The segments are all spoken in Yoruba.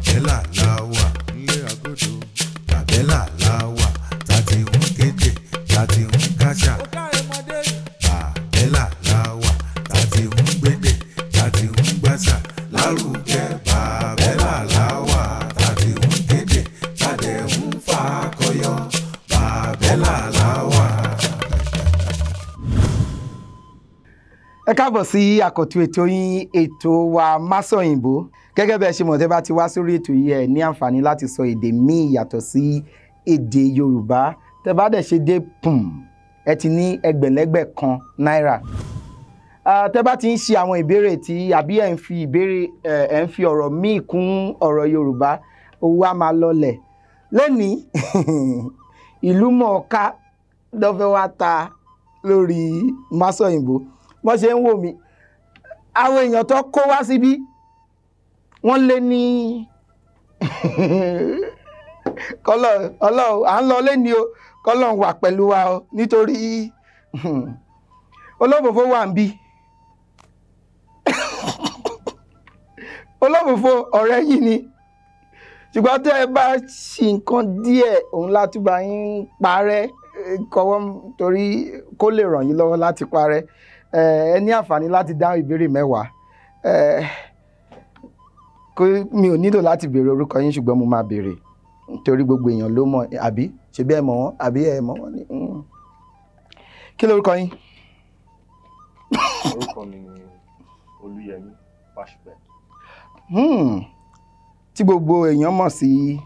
Bàbẹ́là la wà nílé agodo. Bàbẹ́là la wà tá ti ń kéde tá ti ń káṣà. Bàbẹ́là la wà tá ti ń gbédè tá ti ń gbàṣà lárugẹ. Bàbẹ́là la wà tá ti ń kéde tá dẹ̀ ń fakọyọ. Bàbẹ́là la wà. Ẹ káàbọ̀ sí àkọ́tún ètò yín, ètò wa Másọ̀yìnbó. Gẹ́gẹ́ bẹ́ẹ̀ ṣe mọ̀, tẹ́ bá ti wá sórí ètò yìí, ẹ ní àǹfààní láti sọ èdè míì yàtọ̀ sí èdè Yorùbá. Tẹ́ bá dẹ̀ ṣe dé pùm, ẹ ti ní ẹgbẹ̀lẹ́gbẹ̀ kan náírà. Tẹ́ bá ti ń ṣe àwọn ìbéèrè tí àbí ẹ̀ ń fi ìbéèrè ẹ̀ ń fi ọ̀rọ̀ míì kún ọ̀rọ̀ Yorùbá, owó á máa lọlẹ̀. Lónìí ìlú mọ̀ọ́ká ló fẹ́ wá ta lórí Másọ̀yìnbó. Wọ́n ṣe ń wò mí, àwọn èèyàn tó kó wá síbí wọ́n lé ní kọ́lọ̀ ọlọ́run à ń lọ lẹ́ni o, kọ́lọ̀ wà pẹ̀lú wa o, nítorí olófòfó wà ń bí. Olófòfó ọ̀rẹ́ yìí ni, ṣùgbọ́n tẹ́ ẹ bá ṣì nǹkan díẹ̀ òun látúbà yín parẹ́ kọ́wọ́, torí kó lè ràn yín lọ́wọ́ láti parẹ́. Ẹ ní àǹfààní láti dáhùn ìbéèrè mẹ́wàá. Mi ò nílò láti béèrè orúkọ yín, ṣùgbọ́n mo máa béèrè nítorí gbogbo èèyàn ló mọ̀, àbí ṣe bí ẹ mọ̀ wọ́n àbí ẹ mọ̀ wọ́n ni. Kí lorúkọ yín? Orúkọ mi ni Olúyẹmí Fáṣùpẹ̀. Tí gbogbo èèyàn mọ̀ sí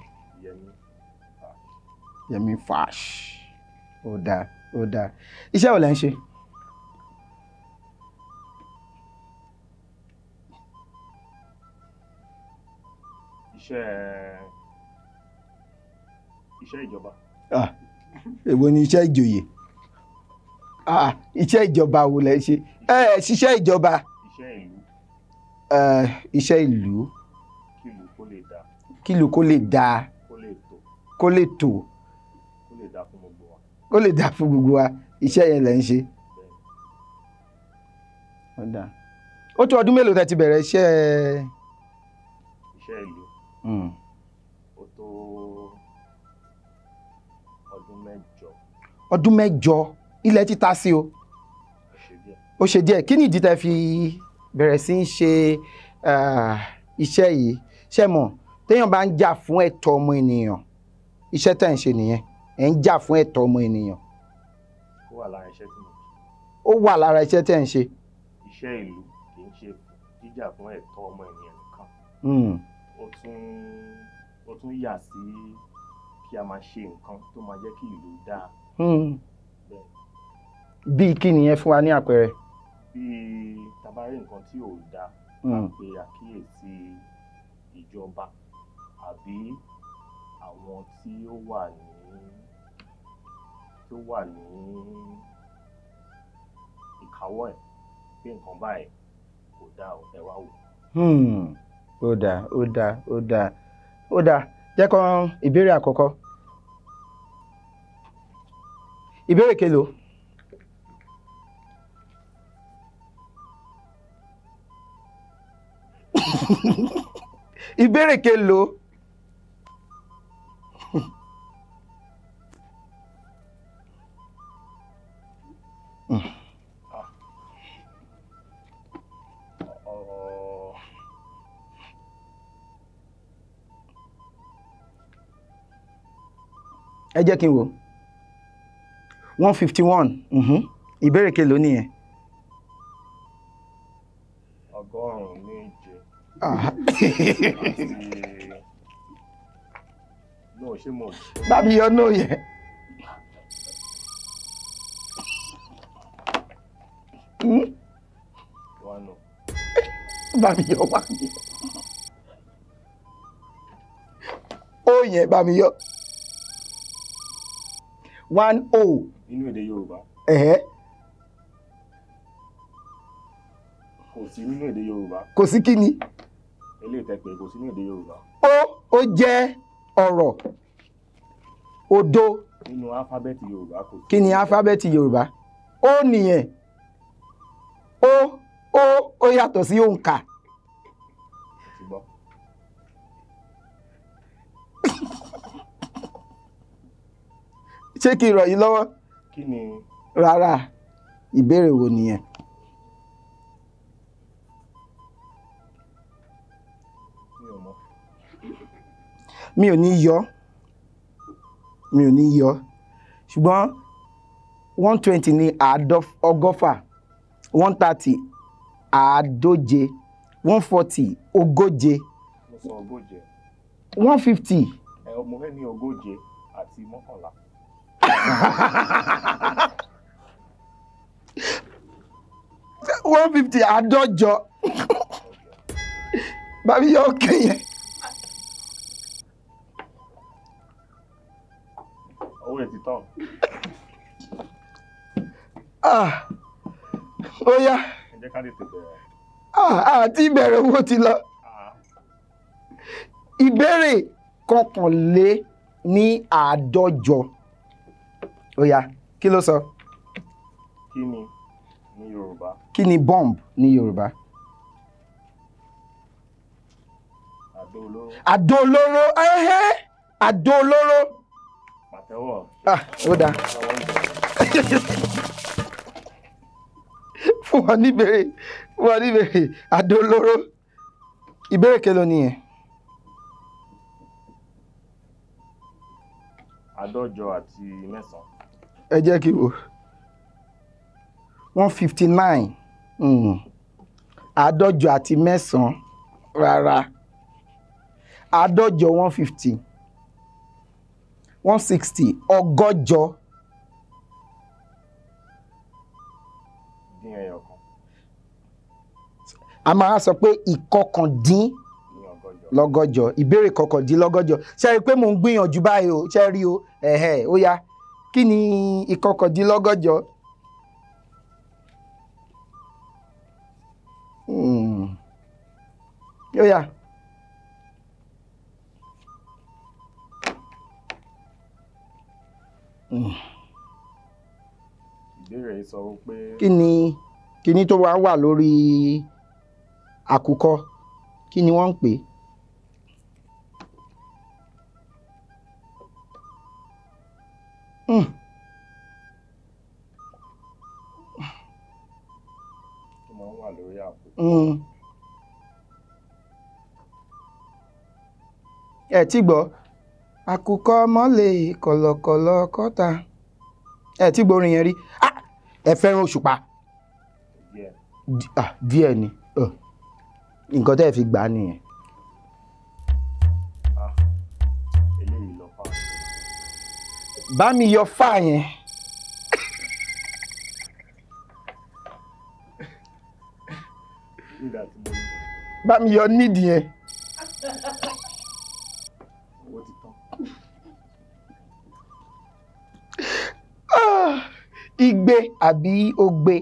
Yẹmí Fash. Ó dáa, ó dáa. Iṣẹ́ wo lẹ ń ṣe? Iṣẹ́ ìjọba. Èwo ni iṣẹ́ ìjòyè? Iṣẹ́ ìjọba wo lẹ ṣe? Ṣiṣẹ́ ìjọba. Iṣẹ́ ìlú. Iṣẹ́ ìlú. Kílù kó lè dáa. Kílù kó lè dáa. Kó lè tò. Kó lè tò. Kó lè dáa fún gbogbo wa. Kó lè dáa fún gbogbo wa. Iṣẹ́ yẹn lẹ ń ṣe. Ó tó ọdún mélòó tẹ́ ti bẹ̀rẹ̀ iṣẹ́? Iṣẹ́ ìlú. Ó tó ọdún mẹ́jọ. Ọdún mẹ́jọ, ilẹ̀ ti ta sí o. Ó ṣe díẹ̀. Kí ni ìdí tẹ́ fi bẹ̀rẹ̀ sí í ṣe iṣẹ́ yìí? Ṣé mọ̀, téèyàn bá ń jà fún ẹ̀tọ́ ọmọ ènìyàn, iṣẹ́ tẹ́ ń ṣe nìyẹn. Ẹ̀ ń jà fún ẹ̀tọ́ ọmọ ènìyàn. Ó wà lára iṣẹ́ tí mo ṣe. Ó wà lára iṣẹ́ tẹ́ ń ṣe. Iṣẹ́ ìlú kì í ṣe jíjà fún ẹ̀tọ́ ọmọ ènìyàn nìkan. Ó tún yà sí kí a máa ṣe nǹkan tó máa jẹ́ kí ìlú dáa. Bíi kí nìyẹn, fún wa ní àpẹẹrẹ? Bíi tá bá rí nǹkan tí ò dáa, ká pe àkíyèsí ìjọba àbí àwọn tí ó wà ní ìkáwọ́ ẹ̀ pé nǹkan báyìí kò dáa, ẹ wá wò. Ó dáa, ó dáa, ó dáa, ó dáa. Jẹ́ kàn ìbéèrè àkọ́kọ́. Ìbéèrè kelòó? Ìbéèrè kelòó? Ẹ jẹ́ kí n wò. 151. Ìbéèrè kelòó nìyẹn? 107. Bábí yọ náà yẹn. Bámi yọ wá yẹn. Ó yẹn bámi yọ. 10. Nínú èdè Yorùbá. Kò sí nínú èdè Yorùbá. Kò sí kí ni? Eléyìí tẹ́ pé kò sí nínú èdè Yorùbá. Ó jẹ́ ọ̀rọ̀. Odo. Nínú alifábẹ́ẹ̀tì Yorùbá kò sí. Kí ni alifábẹ́ẹ̀tì Yorùbá? Ó nìyẹn. Ó yàtọ̀ sí òǹkà. Ṣé kí n rọ̀ yín lọ́wọ́? Kí ni? Rárá, ìbéèrè wo nìyẹn? Mi ò mọ̀. Mi ò ní yọ, mi ò ní yọ, ṣùgbọ́n 120 ní 150, 130 150, 140 140. Mo sọ 140. 150. Ẹ mo fẹ́ ní 41. 150 50. Bàbí yọ òkè yẹn. Owó ẹ̀ ti tán. Ah, ó yá. Ẹ jẹ́ ká tètè bẹ̀rẹ̀. Àti ìbẹ̀rẹ̀ owó ti lọ. Ìbéèrè 51. Ó yá, kí ló sọ? Kí ni ní Yorùbá? Kí ni bomb ní Yorùbá? Àdó olóró. Àdó olóró, ẹhẹ́, àdó olóró. Pàtẹ́wọ̀. Ah, ó dáa. Fún wọn níbèrè, fún wọn níbèrè, àdó olóró. Ìbéèrè kélòó nìyẹn? 59. Ẹ jẹ́ kí n wò. 159. 59. Rárá. 50 150. 160 160. Dín ẹyọ kan. A máa sọ pé 169. Ìbéèrè 169. Ṣé rí i pé mò ń gbìyànjú báyìí o? Ṣé rí o? Ẹ̀hẹ̀, ó yá. Kí ni 169? Ó yá. Ìbéèrè yìí sọ pé. Kí ni tó wá wà lórí àkùkọ? Kí ni wọ́n ń pè? Tó máa ń wà lórí àpò. Ẹ tí gbọ́, àkùkọ mọ́lẹ̀ kọ̀lọ̀kọ̀lọ̀ kọ́ta. Ẹ tí gbọ́ orin yẹn rí. Ẹ fẹ́ràn òṣùpá. Díẹ̀ ni. Nǹkan tẹ́ ẹ fi gbà á nìyẹn. Eléyìí lọ fà. Bá mi yọ fà yẹn. Nígbà tí mo ní. Bá mi yọ nídìí yẹn. Owó ti tán. Igbe àbí ogbe?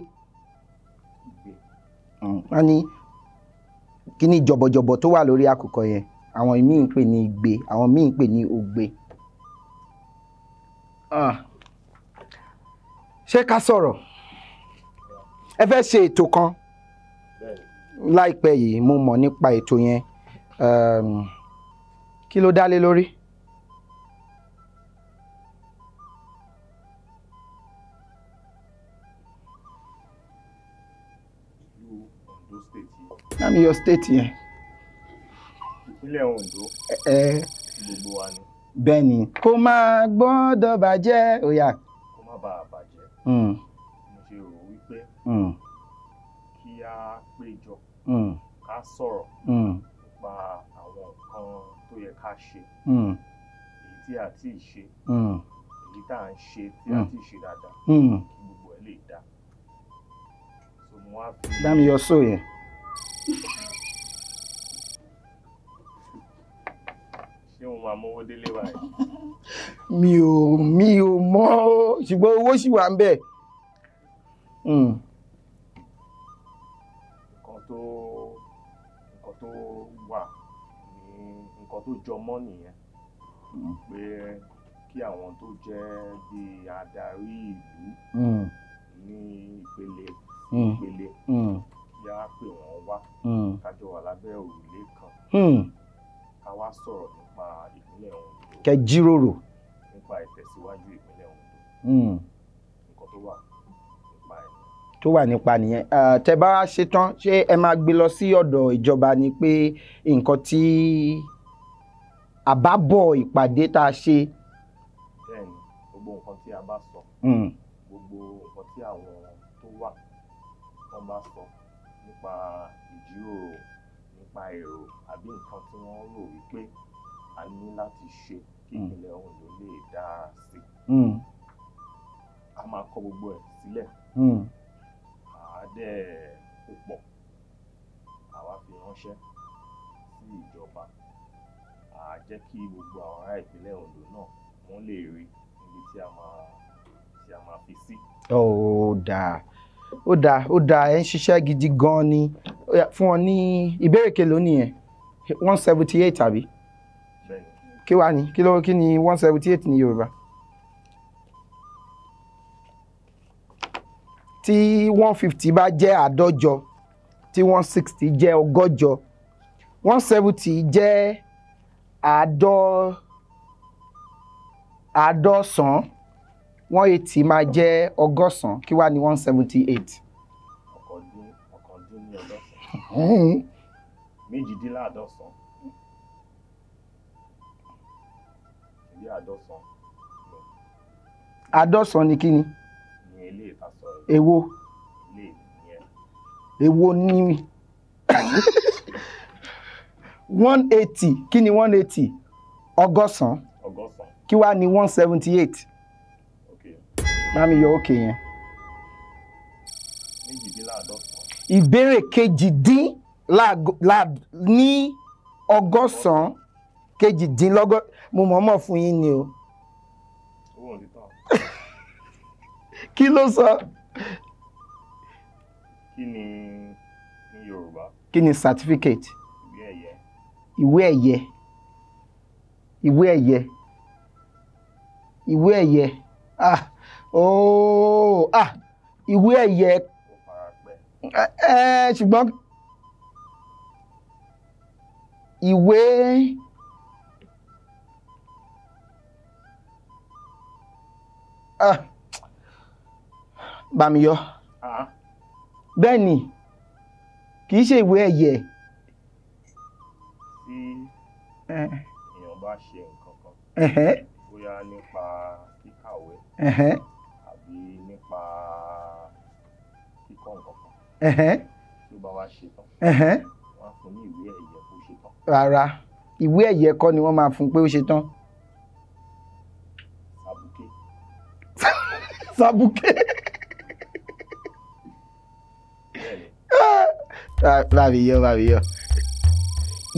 Igbe. Wọ́n ní kí ni jọ̀bọ̀jọ̀bọ̀ tó wà lórí àkùkọ yẹn, àwọn míì ń pè ní igbe, àwọn míì ń pè ní ogbe. Ṣé ká sọ̀rọ̀? Ẹ fẹ́ ṣe ètò kan láìpẹ́ yìí, mo mọ̀ nípa ètò yẹn. Kí ló dá lé lórí? Ìlú Ondo State yìí. Láàmì yọ state yẹn. Ìpínlẹ̀ Ondo. Gbogbo wa ni. Bẹ́ẹ̀ ni. Kó máa gbọ́dọ̀ bàjẹ́. Ó yá. Kó má bàa bàjẹ́. Mo ṣe rò wípé kí a péjọ, ká sọ̀rọ̀ nípa àwọn nǹkan tó yẹ ká ṣe, èyí tí a ti ṣe, èyí tá à ń ṣe tí a ti ṣe dáadáa, kí gbogbo ẹ̀ lè dáa. So mo wá fi. Bá mi yọ sóò yẹn. Ṣé mo máa mówó délé báyìí? Mi ò mọ̀ o, ṣùgbọ́n owó ṣì wà ńbẹ̀. Nǹkan tó wà ní nǹkan tó jọ mọ́ nìyẹn, pé kí àwọn tó jẹ́ bí adarí ìlú ní ìpele ìpele kí á pè wọ́n wá, ká jọ wà lábẹ́ òrùlé kan, ká wá sọ̀rọ̀ nípa ìpínlẹ̀ Ondo. Kẹ́ jíròrò. Nípa ìtẹ̀síwájú ìpínlẹ̀ Ondo. Nǹkan tó wà nípa ẹ̀ tó wà nípa nìyẹn. Tẹ́ bá ṣe tán, ṣé ẹ máa gbé lọ sí ọ̀dọ̀ ìjọba ni pé nǹkan tí àbábọ̀ ìpàdé tá a ṣe? Bẹ́ẹ̀ni, gbogbo nǹkan tí a bá sọ, gbogbo nǹkan tí àwọn tó wà wọ́n bá sọ nípa ìjíròrò, nípa èrò àbí nǹkan tí wọ́n rò wípé a ní láti ṣe kí ìpínlẹ̀ Ondo lè dára sí, a máa kọ gbogbo ẹ̀ sílẹ̀, àá dẹ̀ kó pọ̀, àwa fi ránṣẹ́ sí ìjọba, àá jẹ́ kí gbogbo àwọn ará ìpínlẹ̀ Ondo náà wọ́n lè rí níbi tí a máa fi sí. Ó dáa, ó dáa, ó dáa, ẹ ń ṣiṣẹ́ gidi gan-an ni. Fún ọ ní ìbéèrè kelòó nìyẹn? 178 àbí? Bẹ́ẹ̀ni. Kí wàá ní kí ló kí ni 178 ní Yorùbá? Tí 150 bá jẹ́ 50, tí 160 jẹ́ 160, 170 jẹ́ 150, 180 máa jẹ́ 180, kí wá ní 178? 189. 192. Ìbí 190. 190 ni kí ni? Ní ilé ìtasọ̀ yìí. Èwo? Ilé ìyẹn. Èwo ni? 180, kí ni 180? 180. 180. Kí wá ní 178? Bá mi yọ òkè yẹn. 192. Ìbéèrè 192, 192, mo mọ̀ọ́mọ̀ fún yín ni o. Owó ò ní tán. Kí ló sọ? Kí ni ní Yorùbá? Kí ni certificate? Ìwé ẹ̀yẹ. Ìwé ẹ̀yẹ. Ìwé ẹ̀yẹ. Ìwé ẹ̀yẹ. Ah, ooo, ah, ìwé ẹ̀yẹ. Ó fara pẹ́. Ṣùgbọ́n ìwé bá mi yọ. Bẹ́ẹ̀ ni, kì í ṣe ìwé ẹ̀yẹ. Tí èèyàn bá ṣe nǹkan kan, bóyá nípa kíkàwé àbí nípa kíkọ́ nǹkan kan, tí ó bá wá ṣe tán, wọ́n á fún ní ìwé ẹ̀yẹ kó ṣe tán. Rárá, ìwé ẹ̀yẹ kọ́ ni wọ́n máa fún pé ó ṣe tán. Sàbùké. Sàbùké. Bẹ́ẹ̀ni. Bá mi yọ, bá mi yọ.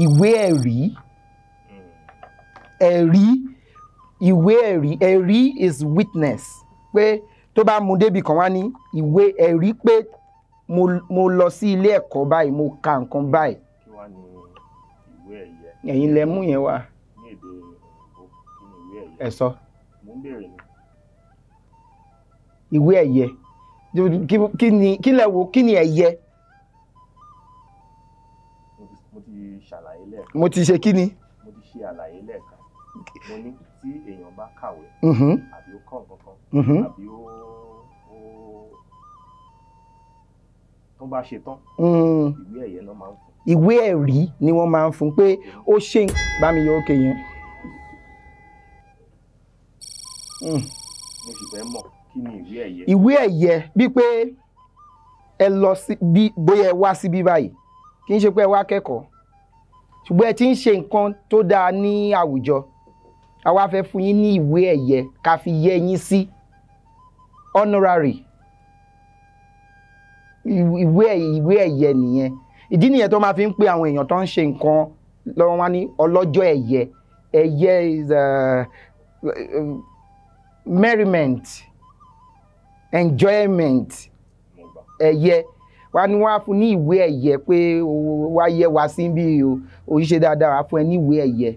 Ìwé ẹ̀rí. Ẹ̀rí, ìwé ẹ̀rí, ẹ̀rí is witness. Pé tó bá mú débi kan wá ní ìwé ẹ̀rí pé mo lọ sí ilé ẹ̀kọ́ báyìí, mo ka nǹkan báyìí. Kí wá ní ìwé ẹ̀yẹ? Ẹ̀yin lẹ mú yẹn wá. Ní èdè òyìnbó, kí ni ìwé ẹ̀yẹ? Ẹ sọ. Mo ń béèrè ni. Ìwé ẹ̀yẹ. Kí ni, kí lẹ wo, kí ni ẹ̀yẹ? Mo ti ṣàlàyé lẹ́ẹ̀kan. Mo ti ṣe kí ni? Mo ti ṣe àlàyé lẹ́ẹ̀kan. Mo ní tí èèyàn bá kàwé, àbí ó kọ́ nǹkan kan, àbí ó tó bá ṣe tán, ìwé ẹ̀yẹ náà máa ń fún. Ìwé ẹ̀rí ni wọ́n máa ń fún pé ó ṣe. Bá mi yọ òkè yẹn. Mo sì fẹ́ mọ̀ kí ni ìwé ẹ̀yẹ. Ìwé ẹ̀yẹ bíi pé ẹ lọ sí bí bóyá ẹ wá síbí báyìí, kì í ṣe pé ẹ wá kẹ́kọ̀ọ́, ṣùgbọ́n ẹ ti ń ṣe nǹkan tó dáa ní àwùjọ, a wá fẹ́ fún yín ní ìwé ẹ̀yẹ ká fi yẹ yín sí, honorary. Ìwé ẹ̀yẹ nìyẹn. Ìdí nìyẹn tó máa fi ń pe àwọn èèyàn tó ń ṣe nǹkan lọ́wọ́ wá ní ọlọ́jọ́ ẹ̀yẹ. Ẹ̀yẹ is merriment, enjoyment. Ẹ̀yẹ wá ní wọ́n á fún ní ìwé ẹ̀yẹ pé wá yẹ wá sí bí o ò ṣe dáadáa, wá fún ẹ ní ìwé ẹ̀yẹ.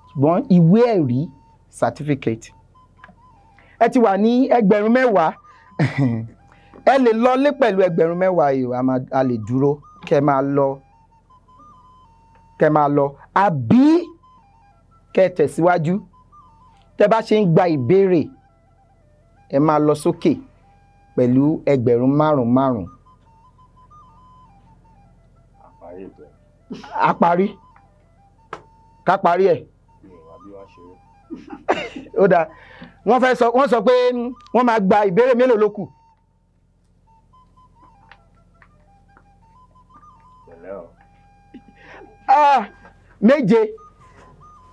Ṣùgbọ́n ìwé ẹ̀rí, certificate. Ẹ ti wà ní 10,000. Ẹ lè lọ lé pẹ̀lú 10,000 yìí, a lè dúró kẹ́ máa lọ, kẹ́ máa lọ, àbí kẹ́ tẹ̀síwájú. Tẹ́ bá ṣe ń gba ìbéèrè Ẹ máa lọ sókè pẹ̀lú ẹgbẹ̀rún márùn-ún márùn-ún. Àparí ètò ẹ̀. A parí. Ká parí ẹ̀. Mi ò wá bí wá ṣeré. Ó dáa. Wọ́n fẹ́ sọ, wọ́n sọ pé wọ́n máa gba ìbéèrè mélòó ló kù. Pẹ̀lẹ́ o. Ah, méje.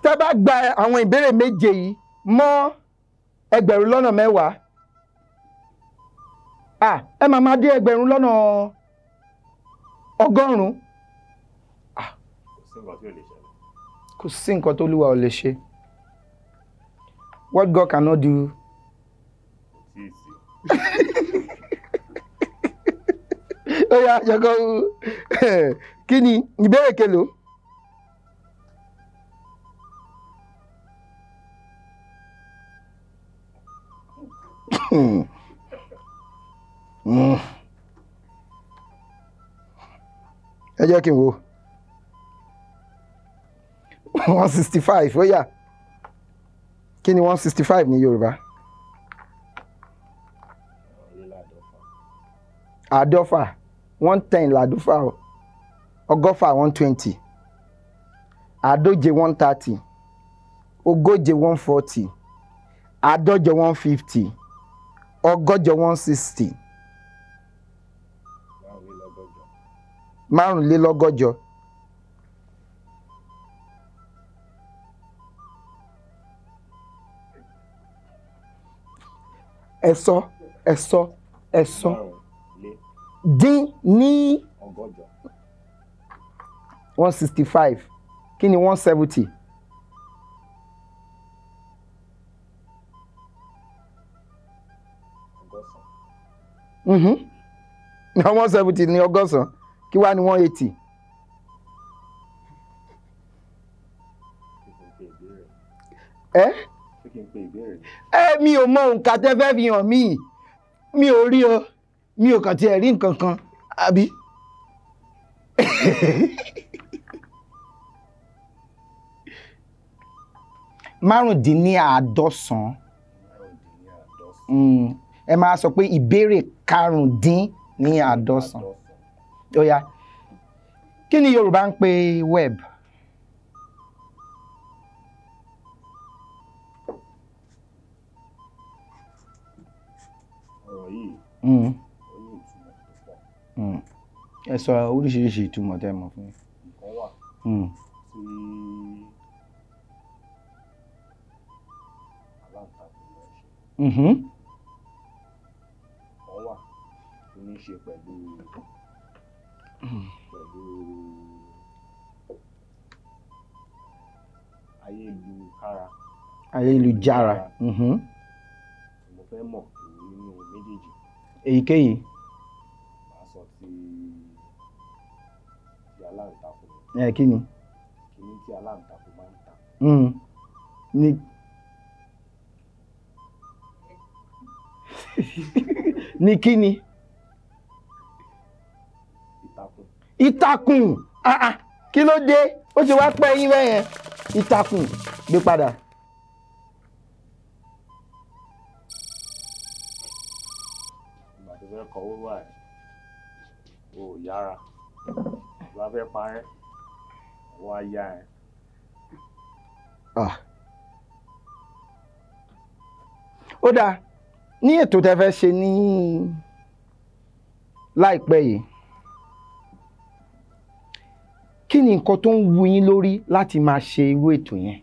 Tẹ́ bá gba àwọn ìbéèrè méje yìí mọ́ ẹgbẹ̀rún lọ́nà mẹ́wàá. Ah, ẹ máa máa dé ẹgbẹ̀rún lọ́nà ọgọ́rùn-ún. Kò sí nǹkan tí ò lè ṣẹlẹ̀. Kò sí nǹkan tó Olúwa ò lè ṣe. What God cannot do. Kò tíì sí. Ó yá, jọkọ́ kí ni ìbéèrè kelòó? Ẹ jẹ́ kí n wo 165. Ó yá, kí ni 165 ní Yorùbá? Ọ̀rìnléláàádọ́fà. Àádọ́fà, 110 làádọ́fà o. Ọgọ́fà 120, àádóje 130, ogóje 140, àádọ́jọ 150, ọgọ́jọ 160. Márùnlélọ́gọ́jọ. Márùnlélọ́gọ́jọ. Ẹ sọ, ẹ sọ, ẹ sọ. Márùnlé Dín ní ọgọ́jọ. 165. Kí ni 170? Ọgọ́sàn. 170 ní ọgọ́sàn. Kí wá ní 180? Ṣé kí n pe ìbéèrè? Ẹ Ṣé kí n pe ìbéèrè? Ẹ mi ò mọ òǹkà tẹ́ fẹ́ fi hàn mí. Mi ò rí o. Mi ò kàn tiẹ̀ rí nǹkan kan, àbí? Márùndínláàádọ́sàn. Márùndínláàádọ́sàn. Ẹ máa sọ pé ìbéèrè karùndínláàádọ́sàn. Àádọ́sàn. Ó yá. Kí ni Yorùbá ń pè web? Ọ̀rọ̀ yìí Mm. ó ní ìtumọ̀ tó pọ̀. Ẹ sọ oríṣiríṣi ìtumọ̀ tẹ́ mọ̀ fún mi. Ìkan wà tí aláǹtakùn máa ń ṣe. Ìkan wà tó ní í ṣe pẹ̀lú pẹ̀lú ayélujára. Ayélujára. Mo fẹ́ mọ̀ èwo nínú méjèèjì. Èyíkéyìí. Màá sọ ti ti aláǹtakùn. Ẹ kí ni? Kíní tí aláǹtakùn máa ń ta. Ní ní kí ni? Ìtàkùn. Ìtàkùn. Ah ah. Kí ló dé? Ó ṣe wá pẹ́ yín bẹ́yẹn. Ìtàkùn. Gbé padà. Ìgbà tó fẹ́ kọ owó wà ẹ̀, o ò yára. Tó bá fẹ́ parẹ́, ọwọ́ á yá ẹ. Ah. Ó dáa, ní ètò tẹ́ fẹ́ ṣe ní láìpẹ́ yìí, kí ni nǹkan tó ń wu yín lórí láti máa ṣe irú ètò yẹn?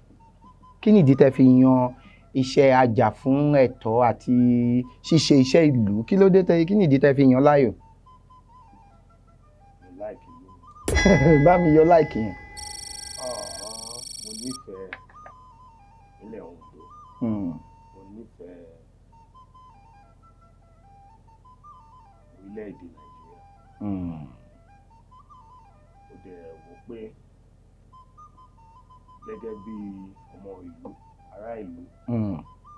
Kí ni ìdí tẹ́ fi yan iṣẹ́ ajàfún ẹ̀tọ́ àti ṣíṣe iṣẹ́ ìlú? Kí ló dé tẹ́, kí ni ìdí tẹ́ fi yan láàyò? Mo like ìlú mi. Bá mi yọ láìkì yẹn. Ah, mo nífẹ̀ẹ́ ìpínlẹ̀ Ondo. Mo nífẹ̀ẹ́ orílẹ̀-èdè Nàìjíríà. Mo dẹ̀ wò pé gẹ́gẹ́ bí ọmọ ìlú, ará ìlú,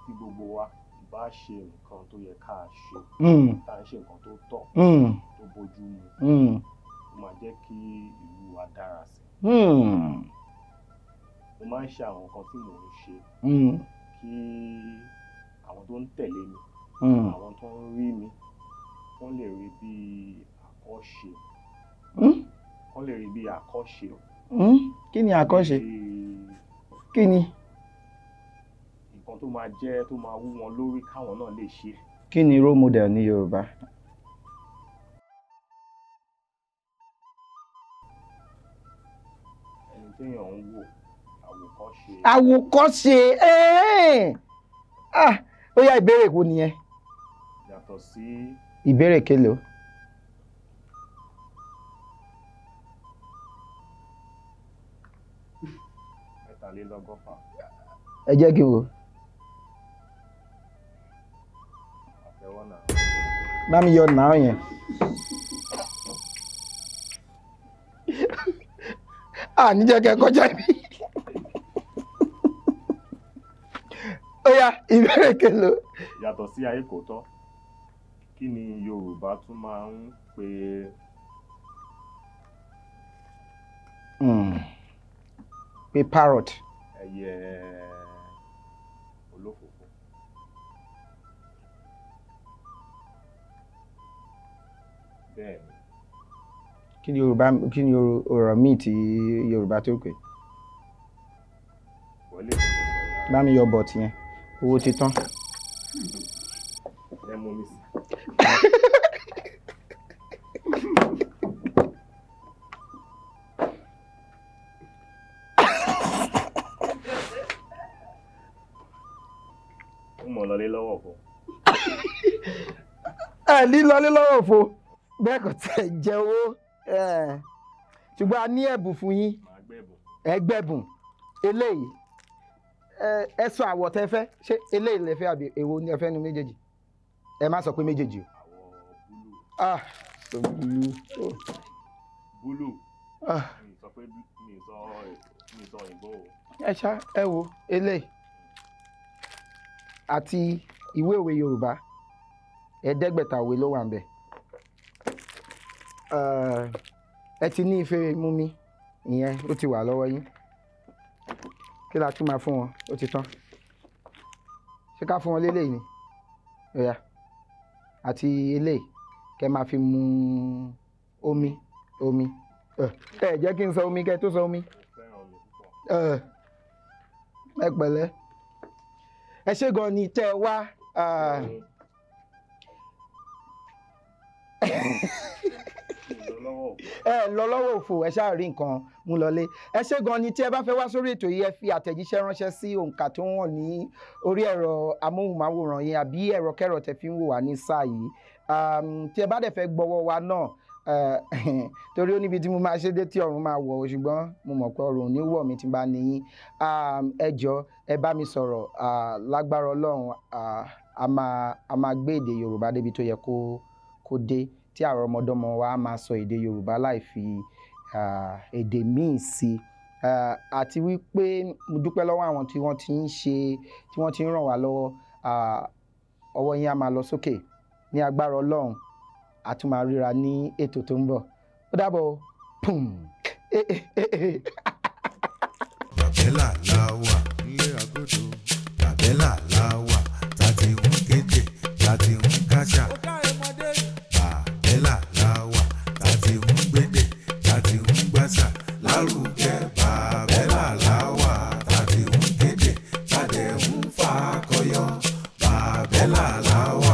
tí gbogbo wa bá ṣe nǹkan tó yẹ ká ṣe, tá à ń ṣe nǹkan tó tọ́, tó bójú mu, ó máa jẹ́ kí ìlú wa dára sí i. Mo máa ń ṣe àwọn nǹkan tí mò ń ṣe kí àwọn tó ń tẹ̀lé mi Àwọn tó ń rí mi, wọ́n lè rí bí àkọ́ṣe. Wọ́n lè rí bí àkọ́ṣe. Kí ni àkọ́ṣe? Kí ni? Nǹkan tó máa jẹ́ tó máa wú wọn lórí káwọn náà lè ṣe. Kí ni role model ní Yorùbá? Ẹni téèyàn ń wò, àwòkọ́ṣe. Àwòkọ́ṣe. Ah, ó yá, ìbéèrè wo nìyẹn? Yàtọ̀ sí. Ìbéèrè kelòó? 163. Ẹ jẹ́ kí n wò. Àtẹ́wọ́ náà. Bá mi yọ nàá yẹn. À níjẹ́ kẹ́ kọjá mi. Ó yá, ìbéèrè kelòó? Yàtọ̀ sí ayé kò tọ́, kí ni Yorùbá tún máa ń pè Pé parrot. Ẹyẹ olófòfò? Bẹ́ẹ̀ ni. Kí ni Yorùbá, kí ni ọ̀rọ̀ míì tí Yorùbá tó pè? Wọlé ìfowópamọ́. Bá mi yọ bọ̀tì yẹn, owó ti tán. Ẹ mú mi sí. Ó mọ̀ lọlé lọ́wọ́ fún. Ẹ ní lọlé lọ́wọ́ fo, bẹ́ẹ̀ kò tẹ̀ jẹ owó, ṣùgbọ́n a ní ẹ̀bùn fún yín. Màá gbẹ̀bùn. Ẹ gbẹ̀bùn eléyìí. Ẹ sọ àwọ̀ tẹ́ fẹ́. Ṣé eléyìí lẹ fẹ́ àbí èwo ni ẹ fẹ́ nu méjèèjì? Ẹ má sọ pé méjèèjì o. Àwọ̀ búlù. Ah, búlù. Búlù. Ah. Mi sọ pé mi sọ òyìnbó o. Ẹ ṣá, ẹ wo eléyìí àti ìwé òwe Yorùbá, 500 òwe ló wà ń bẹ̀. Ẹ ti ní ife mú mi, ìyẹn ó ti wà lọ́wọ́ yín. Kí la tún máa fún wọn? Ó ti tán. Ṣé ká fún wọn léléyìí ni? Ó yá, àti eléyìí kẹ́ máa fi mu omi. Omi, ẹ jẹ́ kí n sọ omi kẹ́ tó sọ omi. Mo fẹ́ràn omi púpọ̀. Ẹ pẹ̀lẹ́, ẹ ṣé gan ni tẹ́ ẹ wá. Mi lọ lọ́wọ́ òfò. Ẹ lọ lọ́wọ́ òfò, ẹ ṣáà rí nǹkan mú lọlé. Ẹ ṣé gan ni. Tí ẹ bá fẹ́ wá sórí ètò yìí, ẹ fi àtẹ̀jíṣẹ́ ránṣẹ́ sí òǹkà tó wọ̀n ní orí ẹ̀rọ amóhùnmáwòrán yẹn àbí ẹ̀rọ kẹ́rọ tẹ́ fi ń wò wá ní sáà yìí. Tí ẹ bá dẹ̀ fẹ́ gbọ́wọ́ wa náà, torí ó níbi tí mo máa ṣe dé tí ọ̀run máa wọ̀, ṣùgbọ́n mo mọ̀ pé ọ̀run ò ní wọ̀ mí tí n bá níyín. Ẹ jọ̀ọ́, ẹ bá mi sọ̀rọ̀. Lágbára Ọlọ́run, a máa gbé èdè Yorùbá débi tó yẹ kó dé, tí àwọn ọmọdọ́mọ wa á máa sọ èdè Yorùbá láì fi èdè míì sí i. Àti wípé mo dúpẹ́ lọ́wọ́ àwọn tí wọ́n ti ń ṣe, tí wọ́n ti ń ràn wá lọ́wọ́. Ọwọ́ yín á máa lọ sókè ní agbára Ọlọ́run. A tún máa ríra ní ètò tó ń bọ̀. Ó dàbọ̀. Pum. Eh, eh, eh, eh. Bàbẹ́là la wà nílé agodo. Bàbẹ́là la wà tá ti ń kéde, tá ti ń káṣà. Bàbẹ́là la wà tá ti ń gbédè, tá ti ń gbàṣà lárugẹ. Bàbẹ́là la wà tá ti ń kéde, tá dẹ̀ ń fakọyọ. Bàbẹ́là la wà.